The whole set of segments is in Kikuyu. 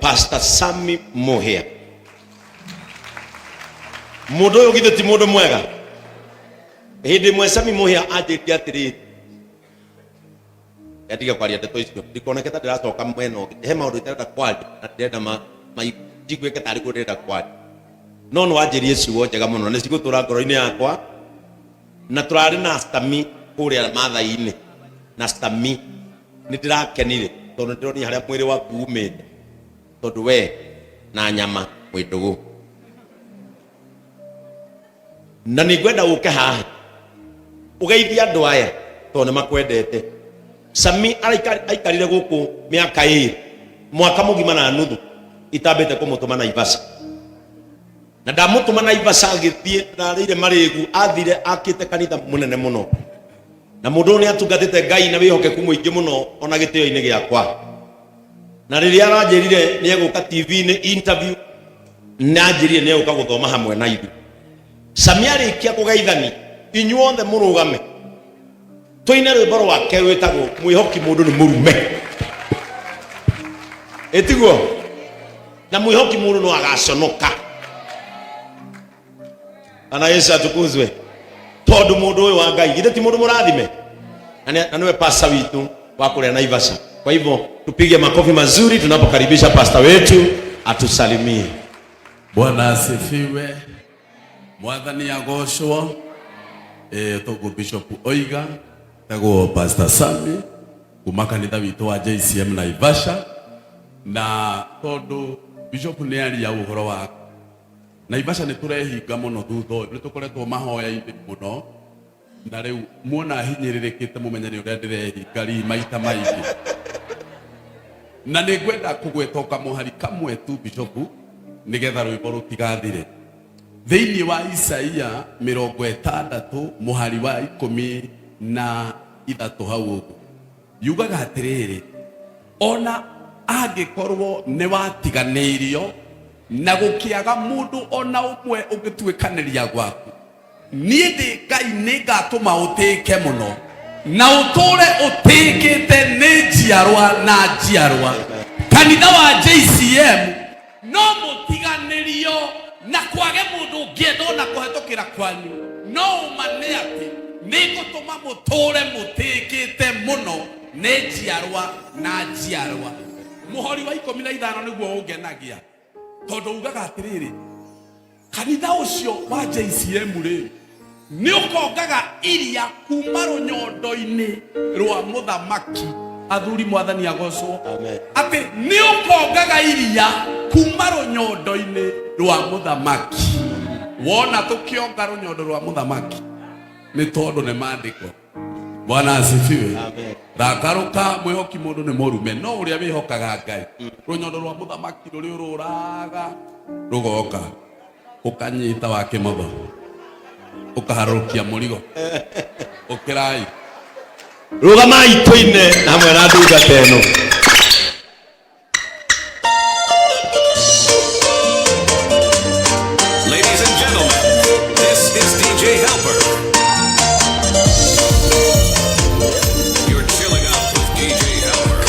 Pastor Sami Muhia. Mũndũ ũyũ githĩ ti mũndũ mwega? Hĩndĩ ĩmwe Sami Muhia anjĩrire atĩrĩrĩ, Ndige kwaria ndeto icio ndikoneke ta ndĩracoka mwena ũngĩ. He maũndũ itarenda kwaria na ndĩrenda njiguĩke tarĩ guo ndĩrenda kwaria, no nĩ wanjĩrie ciugo njega mũno, nĩ cigũtũra ngoro-inĩ yakwa. Na tũrarĩ na Stami kũrĩa Mathai-inĩ, na Stami nĩ ndĩrakenire tondũ nĩ ndĩronire harĩa mwĩrĩ waku umĩte, tondũ we na nyama mwĩ ndũgũ. Na nĩ ngwenda ũke haha ũgeithie andũ aya tondũ nĩ makwendete. Sami aikarire gũkũ mĩaka ĩrĩ, mwaka mũgima na nuthu itambĩte kũmũtũma Naivasha. Na ndamũtũma Naivasha agĩthiĩ, ndarĩire marĩgu, athire akĩte kanitha mũnene mũno. Na mũndũ ũyũ nĩ atungatĩte Ngai na wĩhokeku mũingĩ mũno ona gĩtĩo-inĩ gĩakwa. Na rĩrĩa aranjĩrire nĩ egũka TV-inĩ interview, nĩ anjĩrire nĩ egũka gũthoma hamwe na ithuĩ. Sami arĩkia kũgeithania, inyuothe mũrũgame tũine rwĩmbo rwake rwĩtagwo Mwĩhoki Mũndũ Nĩ Mũrume. Ĩtiguo? Na mwĩhoki mũndũ no agaconoka. Bwana Yesu atukuzwe. Tondu mundu uyu wa Ngai githĩ ti mundu mũrathime, na niwe pasta witu wa kũrĩa Naivasha. Kwa hivyo tupige makofi mazuri tunapokaribisha pasta wetu atusalimie. Bwana asifiwe. Mwathani agocwo. Toguo Bishop oiga, tagwo Pastor Sami kuma kanitha witũ wa JCM Naivasha, na tondu Bishop nĩ aria ũhoro wa Naivasha nĩ tũrehinga mũno thutha ũyũ, nĩ tũkoretwo mahoya-inĩ mũno, na rĩu muona hinyĩrĩrĩkĩte mũmenye nĩ ũrĩa ndĩrehinga rii maita maingĩ. Na nĩ ngwenda kũgweta o kamũhari kamwe tu Bishop, nĩgetha rwĩmbo rũtigathire. Thĩinĩ wa Isaia 60 mũhari wa 13 hau ũguo, yugaga atĩrĩrĩ, ona angĩkorwo nĩ watiganĩirio na gũkĩaga mũndũ ona ũmwe ũngĩtuĩkanĩria gwaku, niĩ ndĩ Ngai nĩngatũma ũtĩĩke mũno na ũtũũre ũtĩĩkĩte nĩ njiarwa na njiarwa. Kanitha wa JCM no mũtiganĩrio na kwage mũndũ ũngĩenda ona kũhetũkĩra kwanyu, no ũma nĩ atĩ nĩngũtũma mũtũũre mũtĩĩkĩte mũno nĩ njiarwa na njiarwa. Mũhori wa 15 nĩguo ũngenagia, tondũ ugaga atĩrĩrĩ, kanitha ũcio wa JCM rĩ, nĩ ũkongaga iria kuma rũnyondo-inĩ rwa mũthamaki. Athuri, mwathani agocwo. Amen. Atĩ nĩ ũkongaga iria kuma rũnyondo-inĩ rwa mũthamaki. Wona tũkĩonga rũnyondo rwa mũthamaki nĩ tondũ nĩ maandĩko. Bwana asifiwe. Amen. Thakarũka mwĩhoki mũndũ nĩ mũrume, no ũrĩa wĩhokaga Ngai, rũnyondo rwa mũthamaki rũrĩ ũrũraga rũgoka ũkanyita wa kĩmotho ũkaharũrũkia mũrigo ũkĩrai. Rũgamai tũine hamwe na ndungata ĩno. Ladies and gentlemen, this is DJ Helper. You're chilling out with DJ Helper.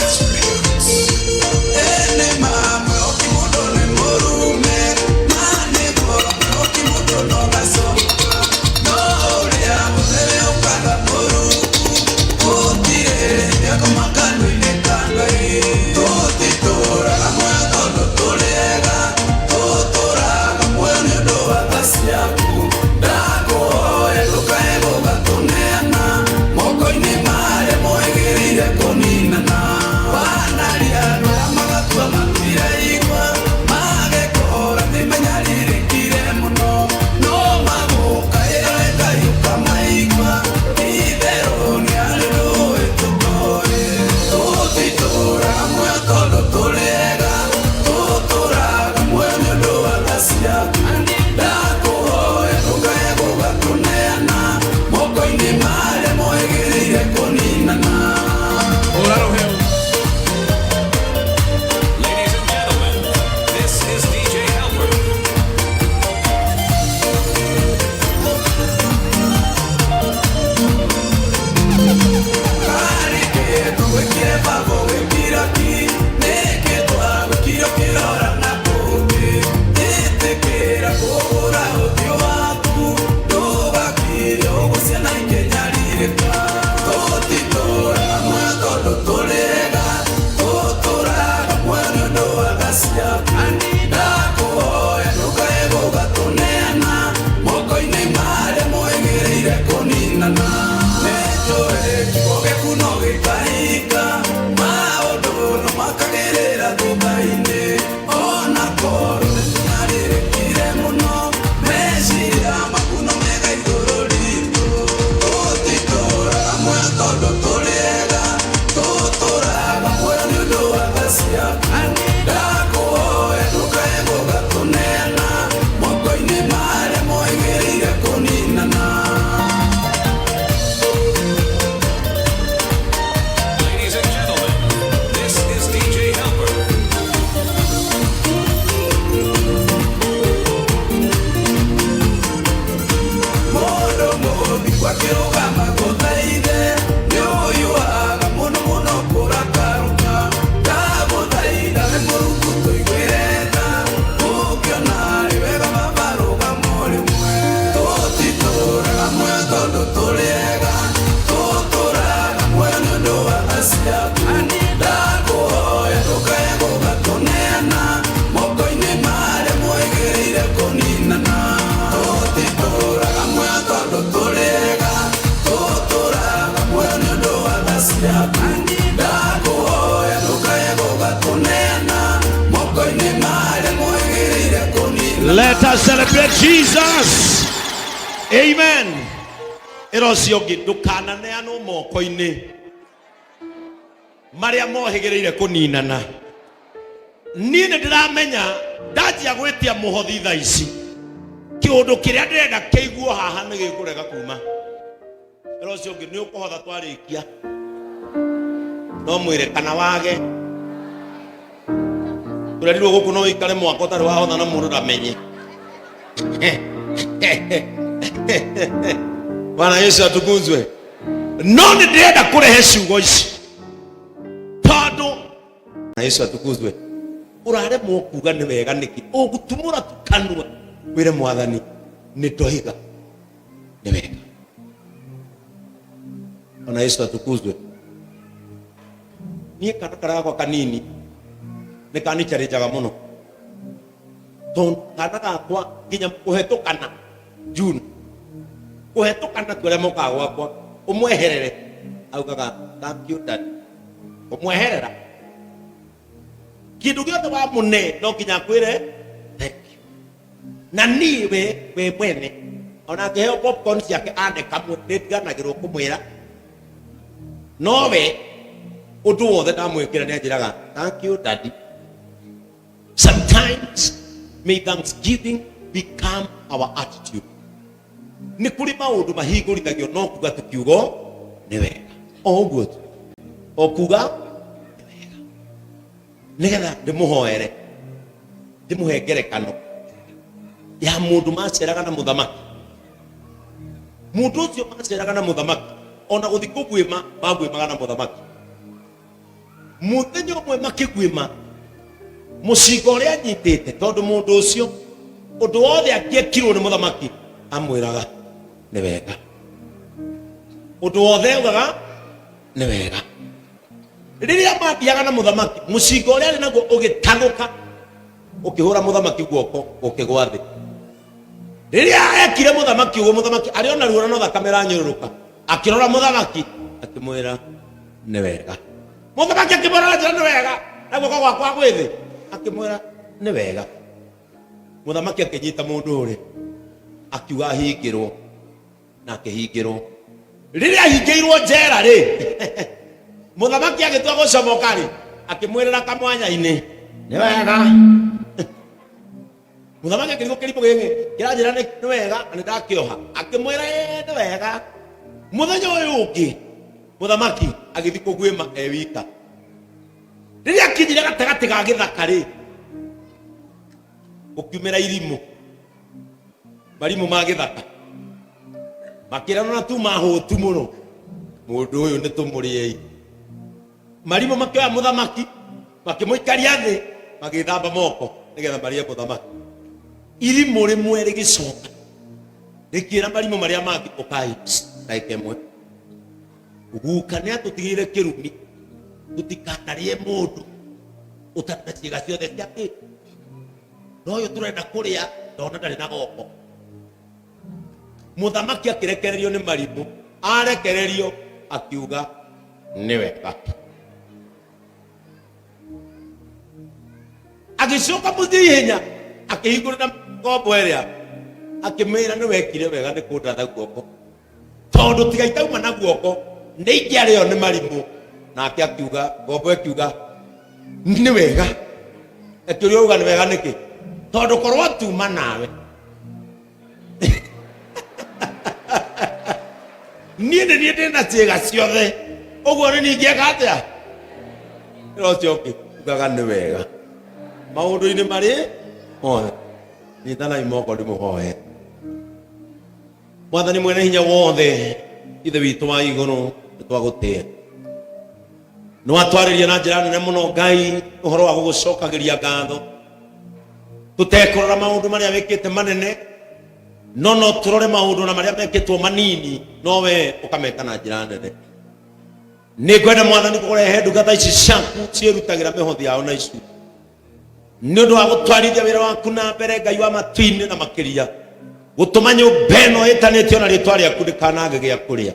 Ndũngĩrora na kũngĩ, ĩtĩkĩra kũgũra ũthiũ waku, ndũgakire ũguo ciana ikĩnyarirĩka. Tũtitũraga muoyo tondũ tũrĩ ega, tũtũraga muoyo nĩ ũndũ wa tha ciaku. Ndakũhoya ndũkae gũgatũneana moko-inĩ marĩa moigĩrĩire kũninana. Nĩnjũĩ kiugo gĩaku no gĩkahinga, maũndũ no makagĩrĩra thutha-inĩ. Ona korwo nĩtũnyarirĩkire mũno, meciria maku no mega igũrũ ritũ. Tũtitũraga muoyo tondũ tũrĩ ega, tũtũraga muoyo nĩ ũndũ wa tha ciaku. Ndakũhoya ndũkae gũgatũneana moko-inĩ marĩa moigĩrĩire kũninana. Ladies and gentlemen, this is DJ Helper. Mũndũ mũthingu akĩrũgama gũthaithe, nĩũhiũhaga mũno mũno kũrakarũka. Ndagũthaitha we Mũrungu tũiguĩre tha, ũngĩona arĩ wega baba rũgama o rĩmwe. Tũtitũraga muoyo tondũ tũrĩ ega, tũtũraga muoyo nĩ ũndũ wa tha ciaku. Ndakũhoya ndũkae gũgatũneana moko-inĩ marĩa moigĩrĩire kũninana. Tũtitũraga muoyo tondũ tũrĩ ega, tũtũraga muoyo nĩ ũndũ wa tha ciaku. Ndakũhoya ndũkae gũgatũneana moko-inĩ marĩa moigĩrĩire kũninana. Let us celebrate Jesus. Amen. Ĩra ũcio ũngĩ ndũkananeanwo moko-inĩ marĩa mohĩgĩrĩire kũninana. Niĩ nĩ ndĩramenya ndanjia gwĩtia mũhothi thaa ici kĩũndũ kĩrĩa ndĩrenda kĩiguo haha nĩ gĩkũrega kuma. Ĩra ũcio ũngĩ nĩ ũkũhotha twarĩkia no mwĩre kana wage tũrerirwo gũkũ no wĩikare mwaka ũtarĩ wahotha na mũndũ ndamenye. Bwana Yesu atukuzwe. No nĩ ndĩrenda kũrehe ciugo ici tondũ na Yesu atukuzwe. Ũraremwo kuga nĩ wega nĩkĩ? Ũgũtumũra tu kanua wĩre mwathani nĩ ndoiga nĩ wega. Bwana Yesu atukuzwe. Niĩ kana karĩa gakwa kanini nĩ kanicharĩnjaga mũno tondũ kana gakwa nginya kũhetũkana June kũhetũkana tu arĩa mokaga gwakwa ũmweherere augaga thank you daddy ũmweherera kĩndũ gĩothe wamũne no nginya akwĩre thank you na niĩ we we mwene ona angĩheo popcorn ciake ane kamwe nĩ ndiganagĩrwo kũmwĩra no we ũndũ wothe ndamwĩkĩra nĩ anjĩraga thank you daddy. Sometimes may thanksgiving become our attitude. Nĩ kũrĩ maũndũ mahingũrithagio no kuga tu kiugo nĩ wega o ũguo tu o kuga nĩ wega nĩgetha ndĩmũhoere ndĩmũhe ngerekano ya mũndũ maceraga na mũthamaki. Mũndũ ũcio maceraga na mũthamaki ona gũthiĩ kũguĩma maguĩmaga na mũthamaki. Mũthenya ũmwe makĩguĩma mũcinga ũrĩa anyitĩte, tondũ mũndũ ũcio ũndũ wothe angĩekirwo nĩ mũthamaki amwĩraga nĩ wega, ũndũ wothe augaga nĩ wega. Rĩrĩa mathiaga na mũthamaki, mũcinga ũrĩa arĩ naguo ũgĩtathũka ũkĩhũra mũthamaki guoko ũkĩgwa thĩ. Rĩrĩa ekire mũthamaki ũguo, mũthamaki arĩ ona ruo na no thakame ĩranyũrũrũka, akĩrora mũthamaki akĩmwĩra nĩ wega. Mũthamaki akĩmwĩra na njĩra nĩ wega, na guoko gwakwa gwĩ thĩ, akĩmwĩra nĩ wega. Mũthamaki akĩnyita mũndũ ũrĩa akiuga ahingĩrwo, na akĩhingĩrwo. Rĩrĩa ahingĩirwo njera rĩ, mũthamaki agĩtua gũcomoka rĩ, akĩmwĩrĩra kamwanya-inĩ nĩ wega. Mũthamaki akĩrigwo kĩrimũ gĩkĩ kĩranjĩra nĩ nĩ wega na nĩ ndakĩoha, akĩmwĩra ĩĩ nĩ wega. Mũthenya ũyũ ũngĩ mũthamaki agĩthiĩ kũguĩma e wika. Rĩrĩa akinyire gatagatĩ ga gĩthaka rĩ, gũkiumĩra irimũ, marimũ ma gĩthaka makĩrana na tuma hũtu mũno, mũndũ ũyũ nĩ tũmũrĩei. Marimũ makĩoya mũthamaki makĩmũikaria thĩ. Magĩthamba moko nĩgetha marĩe mũthamaki. Irimũ rĩmwe rĩgĩcoka rĩkĩra marimũ marĩa mangĩ, ũkai ndagĩka ĩmwe, guka nĩ atũtigĩire kĩrumi tũtikanarĩe mũndũ ũtarĩ na ciĩga ciothe cia kĩ, no ũyũ tũrenda kũrĩa ndona ndarĩ na goko. Mũthamaki akĩrekererio nĩ marimũ. Arekererio akiuga nĩ wega. Agĩcoka mũciĩ ihenya, akĩhingũrĩra ngombo ĩrĩa, akĩmĩra nĩ wekire wega nĩ kũndatha guoko, tondũ tiga itauma na guoko nĩ ingĩarĩo nĩ marimũ. Nake akiuga, ngombo ĩkiuga nĩ wega. Akĩũria, uga nĩ wega nĩkĩ? Tondũ korwo tuma nawe niĩ nĩ niĩ ndĩ na ciĩga ciothe, ũguo nĩ ningĩeka atĩa? Ĩra ũcio ũngĩ ugaga nĩ wega maũndũ-inĩ marĩ mothe. Nyitanai moko ndĩmũhoe. Mwathani mwene hinya wothe, Ithe witũ wa igũrũ, nĩ twagũtĩĩa. Nĩ watwarĩria na njĩra nene mũno, Ngai, ũhoro wa gũgũcokagĩria ngatho tũtekũrora maũndũ marĩa wĩkĩte manene, no no tũrore maũndũ na marĩa mekĩtwo manini, no we ũkameka na njĩra nene. Nĩ ngwenda, Mwathani, kũrehe ndungata ici ciaku ciĩrutagĩra mĩhothi yao na icu nĩ ũndũ wa gũtwarithia wĩra waku na mbere, Ngai wa matu-inĩ, na makĩria gũtũma nyũmba ĩno ĩtanĩtio na rĩtwa rĩaku ndĩkanage gĩa kũrĩa.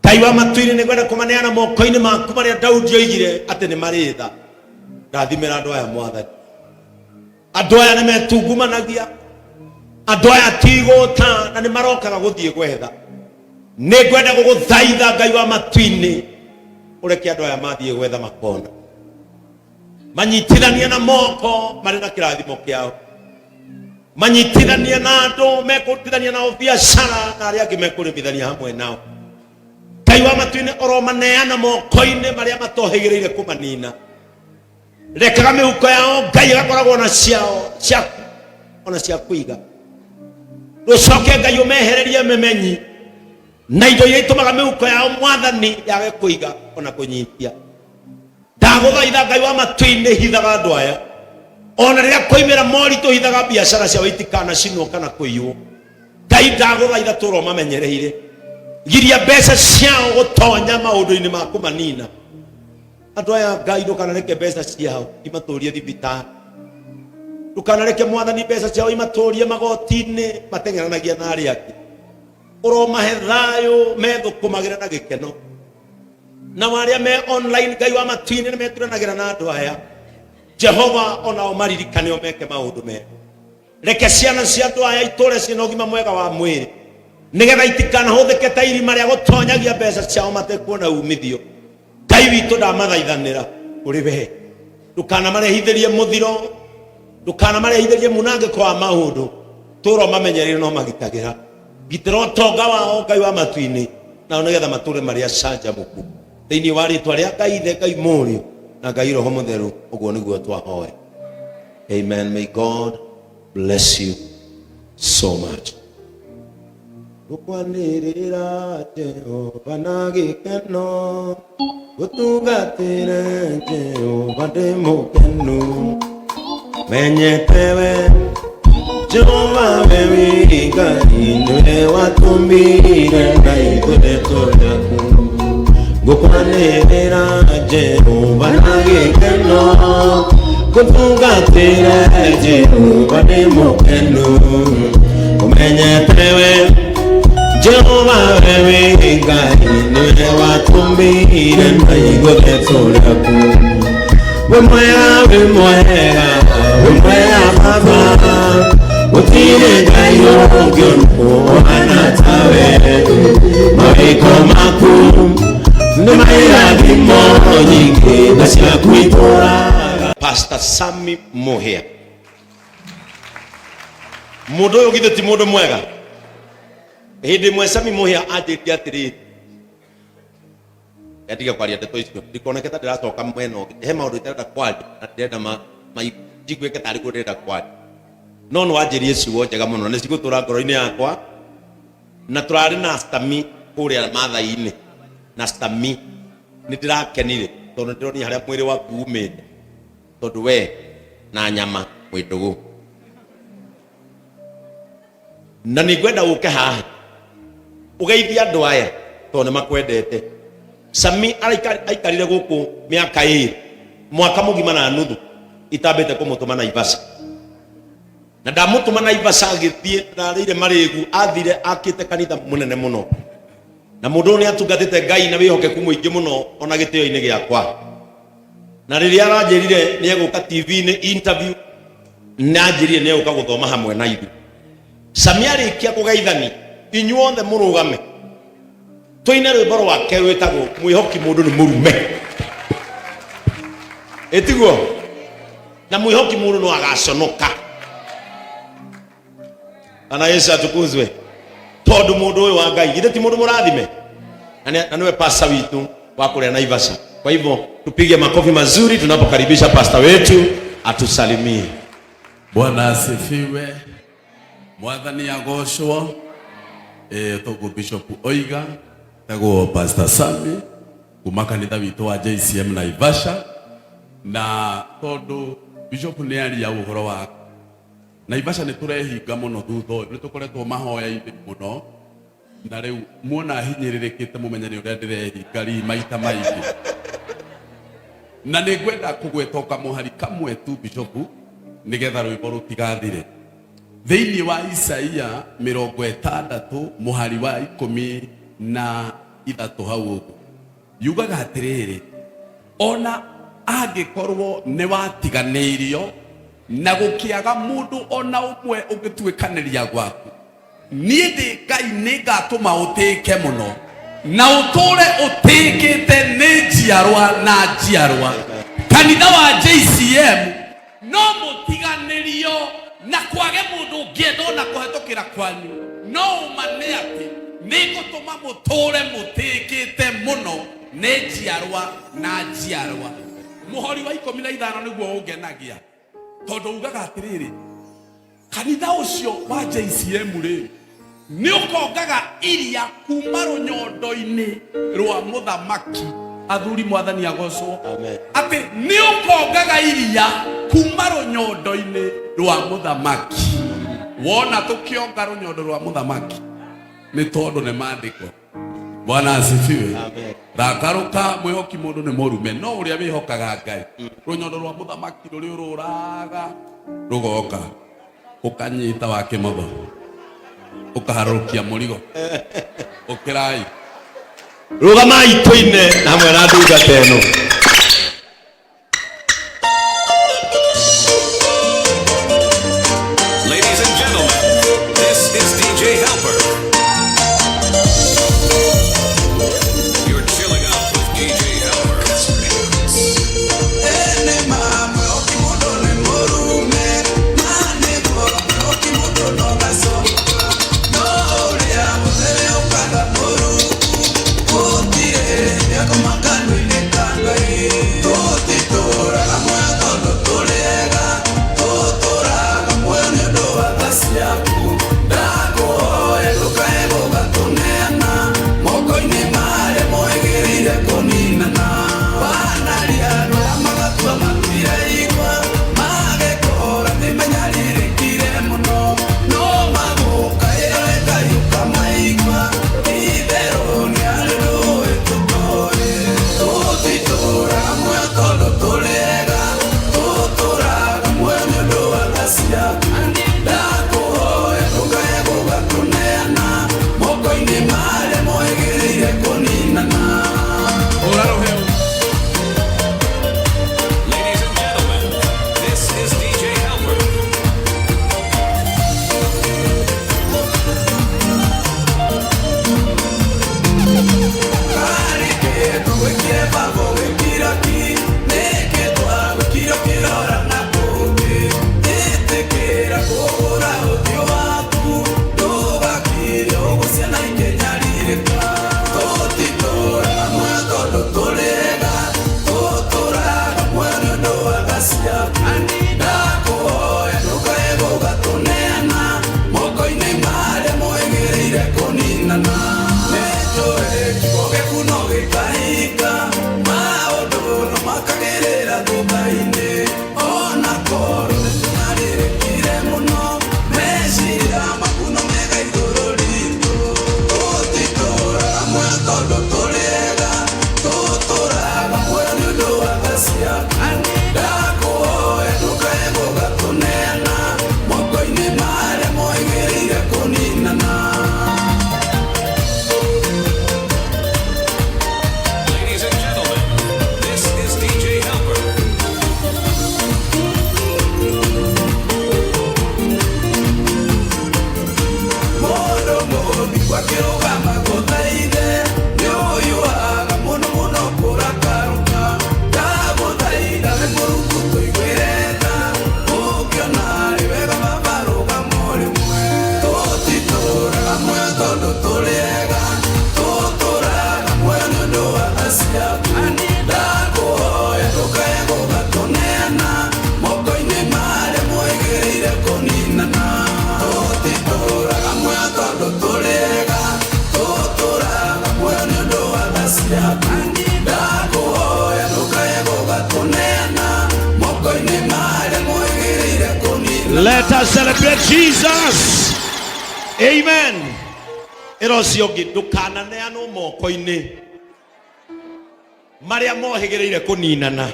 Ngai wa matu-inĩ, nĩ ngwenda kũmaneana moko-inĩ maku marĩa Daudi oigire atĩ nĩ marĩ tha. Rathimĩra andũ aya, Mwathani. Andũ aya nĩ metungumanagia, andũ aya ti igũta na nĩ marokaga gũthiĩ gwetha. Nĩ ngwenda gũgũthaitha, Ngai wa matu-inĩ, ũreke andũ aya mathiĩ gwetha makona, manyitithanie na moko marĩ na kĩrathimo kĩao, manyitithanie na andũ mekũrutithania nao biacara na arĩa angĩ mekũrĩmithania hamwe nao. Ngai wa matu-inĩ, oromaneana moko-inĩ marĩa matohĩgĩrĩire kũmanina. Rekaga mĩhuko yao, Ngai, ĩgakoragwo na ciao ciaku ona cia kũiga. Rũcoke, Ngai, ũmehererie memenyi na indo iria itũmaga mĩhuko yao, Mwathani, yage kũiga ona kũnyitia. Ndagũthaitha, Ngai wa matu-inĩ, hithaga andũ aya ona rĩrĩa koimĩra moritũ, hithaga biacara ciao itikanacinwo kana kũiywo. Ngai, ndagũthaitha, tũra ũmamenyereire, giria mbeca ciao gũtonya maũndũ-inĩ ma kũmanina. Andũ aya, Ngai, ndũkanareke mbeca ciao imatũrie thibitarĩ, ndũkanareke, Mwathani, mbeca ciao imatũrie magoti-inĩ mateng'eranagia na arĩa angĩ. Ũromahe thayũ methũkũmagĩra na gĩkeno. Nao arĩa me online, Ngai wa matu-inĩ, nĩ meturanagĩra na andũ aya, Jehova, onao maririkane o meke maũndũ mega. Reke ciana cia andũ aya itũre ciĩna ũgima mwega wa mwĩrĩ, nĩgetha itikanahũthĩke ta irima rĩa gũtonyagia mbeca ciao matekuona umithio. Ngai witũ, ndamathaithanĩra ũrĩ we, ndũkanamarehithĩrie mũthiro, ndũkanamarehithĩrie munangĩko wa maũndũ. Tũra ũmamenyereire no magitagĩra. Gitĩra ũtonga wao, Ngai wa matu-inĩ, nao nĩgetha matũre marĩ acanjamũku. Thĩinĩ wa rĩtwa rĩa Ngai Ithe, Ngai Mũriũ na Ngai Roho Mũtheru, ũguo nĩguo twahoya. Amen. May God bless you so much. Gũkwanĩrĩra Jehova na gĩkeno, gũtungatĩre Jehova ndĩ mũkenu. Menyete we Jehova, we wĩ Ngai, nĩwe watũmbire na ithuĩ tũrĩ aku. Ngũkwanĩrĩra Jehova na gĩkeno, gũtungatĩre Jehova ndĩ mũkenu. Ũmenyete we Jehova, we wĩ Ngai, nĩwe watũmbire na ithuĩ tũrĩ aku. Wĩ mwega, wĩ mwega, wĩ mwega Baba, gũtirĩ Ngai ũngĩ ũhana tawe. Mawĩko maku nĩ mairathimo nyingĩ na ciaku itũraga. Pastor Sami Muhia, mũndũ ũyũ githĩ ti mũndũ mwega? Hĩndĩ ĩmwe Sami Muhia anjĩtie atĩrĩrĩ, ndige kwaria ndeto icio ndikoneke ta ndĩracoka mwena ũngĩ. He maũndũ itarenda kwaria na ndĩrenda njiguĩke tarĩ guo ndĩrenda kwaria, no nĩ wanjĩrie ciugo njega mũno, nĩ cigũtũra ngoro-inĩ yakwa. Na tũrarĩ na Stami kũrĩa Mathai-inĩ, na Stami, nĩ ndĩrakenire tondũ nĩ ndĩronire harĩa mwĩrĩ waku umĩte, tondũ we Na nyama mwĩ ndũgũ. Na nĩ ngwenda ũke haha ũgeithie andũ aya tondũ nĩ makwendete. Sami aikarire gũkũ mĩaka ĩrĩ, mwaka mũgima na nuthu itambĩte kũmũtũma Naivasha. Na ndamũtũma Naivasha agĩthiĩ ndarĩire marĩgu, athire akĩte kanitha mũnene mũno. Na mũndũ ũyũ nĩ atungatĩte Ngai na wĩhokeku mũingĩ mũno ona gĩtĩo-inĩ gĩakwa. Na rĩrĩa aranjĩrire nĩ egũka TV-inĩ interview, nĩ anjĩrire nĩ egũka gũthoma hamwe na ithuĩ. Sami arĩkia kũgeithania, inyuothe mũrũgame tũine rwĩmbo rwake rwĩtagwo mwĩhoki mũndũ nĩ mũrume. Ĩtiguo? Na mwĩhoki mũndũ no agaconoka. Bwana Yesu atukuzwe. Tondu mundu uyu wa Ngai githĩ ti mundu mũrathime, na niwe pasta witu wa kuria Naivasha. Kwa hivyo tupige makofi mazuri tunapokaribisha pasta wetu atusalimie. Bwana asifiwe. Mwathani agocwo. Toguo Bishop oiga tagwo Pastor Sami kuma kanitha witũ wa JCM Naivasha, na tondu Bishop nĩ aria ũhoro wa Naivasha nĩ tũrehinga mũno thutha ũyũ, nĩ tũkoretwo mahoya-inĩ mũno, na rĩu muona hinyĩrĩrĩkĩte mũmenye nĩ ũrĩa ndĩrehinga ri maita maingĩ. Na nĩ ngwenda kũgweta o kamũhari kamwe tu Bishop, nĩgetha rwĩmbo rũtigathire. Thĩinĩ wa Isaia 60 mũhari wa 13 hau ũguo, yugaga atĩrĩrĩ, ona angĩkorwo nĩ watiganĩirio na gũkĩaga mũndũ ona ũmwe ũngĩtuĩkanĩria gwaku, niĩ ndĩ Ngai nĩngatũma ũtĩĩke mũno na ũtũũre ũtĩĩkĩte nĩ njiarwa na njiarwa. Kanitha wa JCM no mũtiganĩrio na kwage mũndũ ũngĩenda ona kũhetũkĩra kwanyu, no ũma nĩ atĩ nĩngũtũma mũtũũre mũtĩĩkĩte mũno nĩ njiarwa na njiarwa. Mũhori wa 15 nĩguo ũngenagia, tondũ ugaga atĩrĩrĩ, kanitha ũcio wa JCM rĩ nĩ ũkongaga iria kuma rũnyondo-inĩ rwa mũthamaki. Athuri, mwathani agocwo. Amen. Atĩ nĩ ũkongaga iria kuma rũnyondo-inĩ rwa mũthamaki. Wona tũkĩonga rũnyondo rwa mũthamaki nĩ tondũ nĩ maandĩko. Bwana asifiwe. Amen. Thakaruka mwĩhoki mũndũ nĩ mũrume, no ũrĩa wĩhokaga Ngai, rũnyondo rwa mũthamaki rũrĩ ũrũraga rũgoka ũkanyita wa kĩmotho ũkaharũrũkia mũrigo. Ũkĩrai. Rũgamai tũine na hamwe na ndungata ĩno. Ladies and gentlemen, this is DJ Helper. You're chilling out with DJ Helper. Ene mamwe okimundu nĩ mũrume, manĩguo okimundu no gacoka. No ũrĩa wothe wĩhokaga Mũrungu, gũtirĩ hĩndĩ akoma kanua-inĩ ka Ngai. Let us celebrate Jesus. Amen. Ĩra ũcio ũngĩ ndũkananeanwo moko-inĩ marĩa mohĩgĩrĩire kũninana.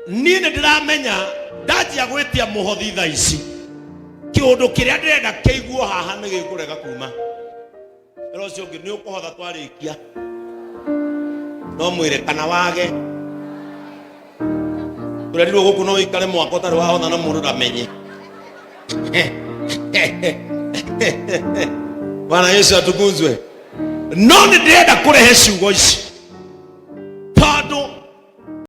Niĩ nĩ ndĩramenya ndanjia gwĩtia mũhothi thaa ici kĩũndũ kĩrĩa ndĩrenda kĩiguo haha nĩ gĩkũrega kuma. Ĩra ũcio ũngĩ nĩ ũkũhotha twarĩkia no mwĩre kana wage tũrerirwo gũkũ no ũikare mwaka ũtarĩ wahotha na mũndũ ndamenye. Bwana Yesu atukuzwe. No nĩ ndĩrenda kũrehe ciugo ici.